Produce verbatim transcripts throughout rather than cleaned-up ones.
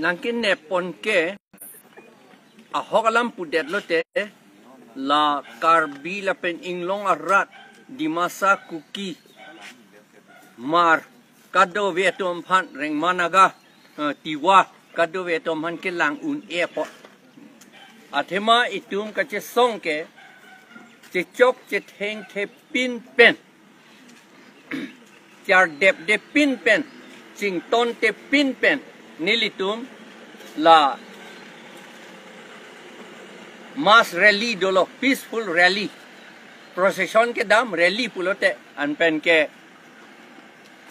nangkenep pon ke ahok alam pudetlote, la Karbi lapen Inglong arat, Dimasa, Kuki, Hmar, kadokave atum aphan, Rengma Naga, eh, Tiwa, kadokave atum aphan kelang un-e apot. Athema itum kachesong ke, chechok chethengthe pinpen, chardepde pinpen, chingtonte pinpen, nelitum la mass rally dolo, peaceful rally. Procession kedam, rally pulote, anpen ke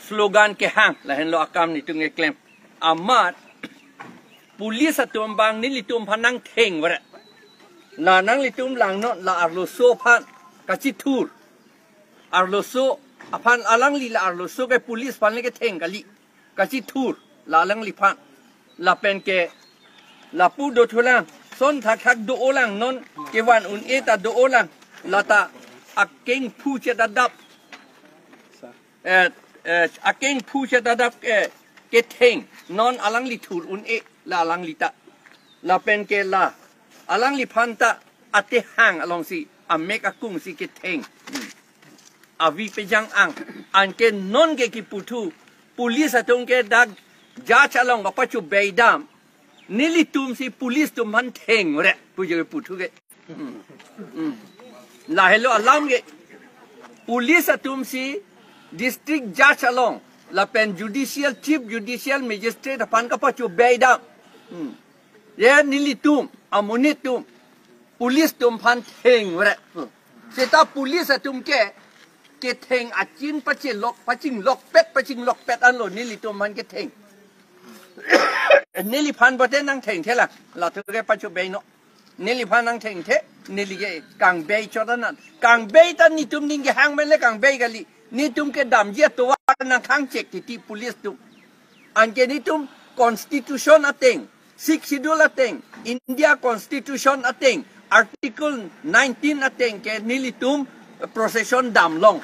slogan kehang, lahenlo akam netum keklem. Amat, police atum abang nelitum aphan nangthengveret. La nanglitum langnon, la arloso aphan kachithur. Arloso aphan, alangli la arloso ke police aphan le ketheng kali. Kachithur, la alangliphan. Lapen ke lapu dothulang, son thakthak do-olang, non kevan un-e ta do-olang. Lata akengphu chetadap, eh, eh, akengphu chetadap, eh, ketheng, non alangli thur un-e, la alangli ta. Lapen ke la alangliphan ta atehang alongsi, amek akungsi ketheng. Hmm. Avi pejang-ang, anke non ke kiputhu, police atum ke dak judge along kapachobeidam, nelitumsi police atum aphan thengveret, pu je kiputhu ke. Hmm. Hmm. Lahelo alam ke. Police atumsi district judge along, lapen judicial, chief judicial magistrate aphan kapachobeidam. Hmm. Ye nelitum, amonit atum, police atum aphan thengveret. Seta police atum ke, ketheng achin pachelok, pachinglokpet, pachinglokpet anlo nelitum aphan ketheng. Neliphan bote nangthengthelang, latum ke pachobeino. Neliphan nangthengthe, neli ke kangbei chot anan. Kangbei ta netum ning kehang pen le kangbei kali. Netum kedamji atovar nangkhangchek titi police atum. Anke netum constitution ateng, Sixth Schedule ateng, India Constitution ateng, Article nineteen ateng ke nelitum procession damlong,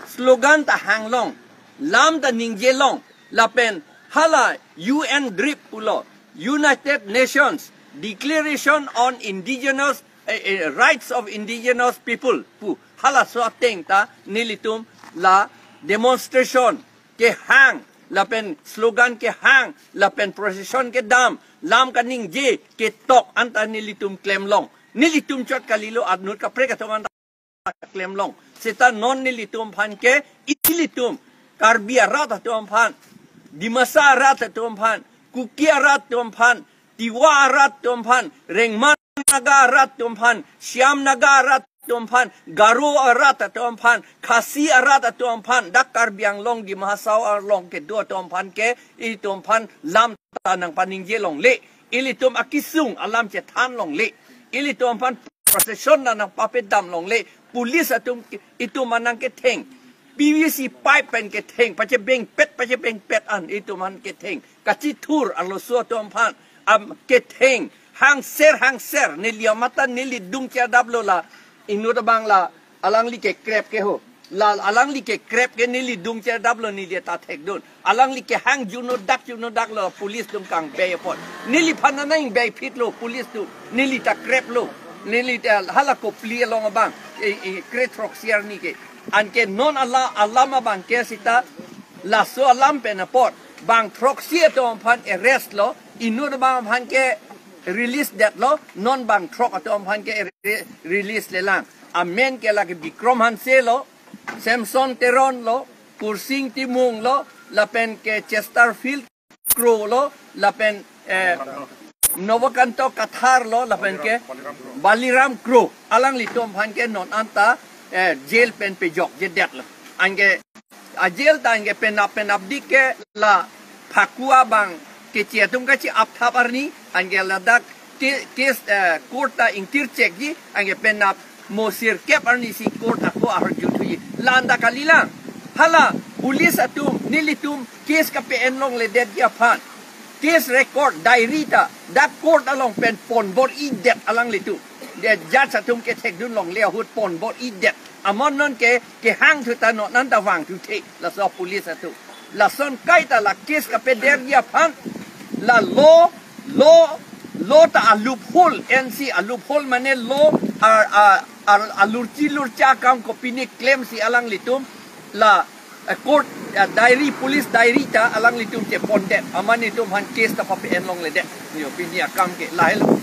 slogan ta hanglong, lam ta ningjelong, lapen hala U N DRIP pulo, United Nations Declaration on Indigenous, eh, eh, Rights of Indigenous People pu, halaso ateng ta nelitum la demonstration kehang, lapen slogan kehang, lapen procession kedam, lam kaningje ketok anta nelitum klemlong. Nelitum chot kalilo, anut kaprek atum anta klemlong. Seta non nelitum aphan ke, ilitum Karbi arat atum aphan, Dimasa arat atum aphan, Kuki arat atum aphan, Tiwa arat atum aphan, Rengma Naga arat atum aphan, Siam Naga arat atum aphan, Garo arat atum aphan, Khasi arat atum aphan, dak Karbi Anglong Dima Hasao along kedo atum aphan ke, itum aphan lam ta nangpaningje longle. Ilitum akesung alam chethan longle. Ilitum aphan procession ta nangpapedam longle. Police atum itum aphan nangketheng. P V C pipe pen ketheng, pachebengpet, pachebengpet an itum aphan ketheng. Kachithur arloso atum aphan, am, ketheng, hangser, hangser, neli amat ta neli dung chedaplo la, inut abang la, alangli kekrep ke ho. La alangli kekrep ke neli dung chedaplo, neli ta thekdun. Alangli kehang juno dak, juno daklo, police atum kangbei apot. Neliphan nangbeipitlo police atum, neli ta kreplo. Neli ta hala Kopili along abang, e, e, kre throksi arni ke. Anke non ala, alam abang ke seta, laso alam pen apot, bang throksi atum aphan arrest lo, inut abang aphan ke release detlo, non bang throk atum aphan ke re-, release lelang. Amen ke lake Bikram Hanse lo, Samson Teron lo, Kursing Timung lo, lapen ke Chesterfield Kro lo, lapen, eh, Novokanto Kathar lo, lapen ke Baliram Kro. Alanglitum aphan ke non anta, eh, jail pen pejokje detlo. Anke a jail ta anke penap penapdik ke la Phakua bang keche atum kachi-apthap arni, anke ladak ke-, case, eh, court ta ingtirchekji, anke penap mo sirkep arnisi court ako arjuthuji. La anta kalilang. Hala police atum nelitum case kape-en longledetji aphan, case record, diary ta dak court along pen ponbor-idet alanglitum. De judge atum kethekdun longle ahut ponbor-idet. Amat non ke, kehangthu ta non anta vangthuthe, laso police atum. Lason kaita la case kapederji aphan, La law, law, law ta a loophole, N C a loophole mane law a, a, a, alurchi lurcha akam kopine klemsi alanglitum la, eh, court, eh, diary, police diary ta alanglitum chepondet. Amat netum aphan case ta pape-en longledet. Yo, pini akam ke lahelo.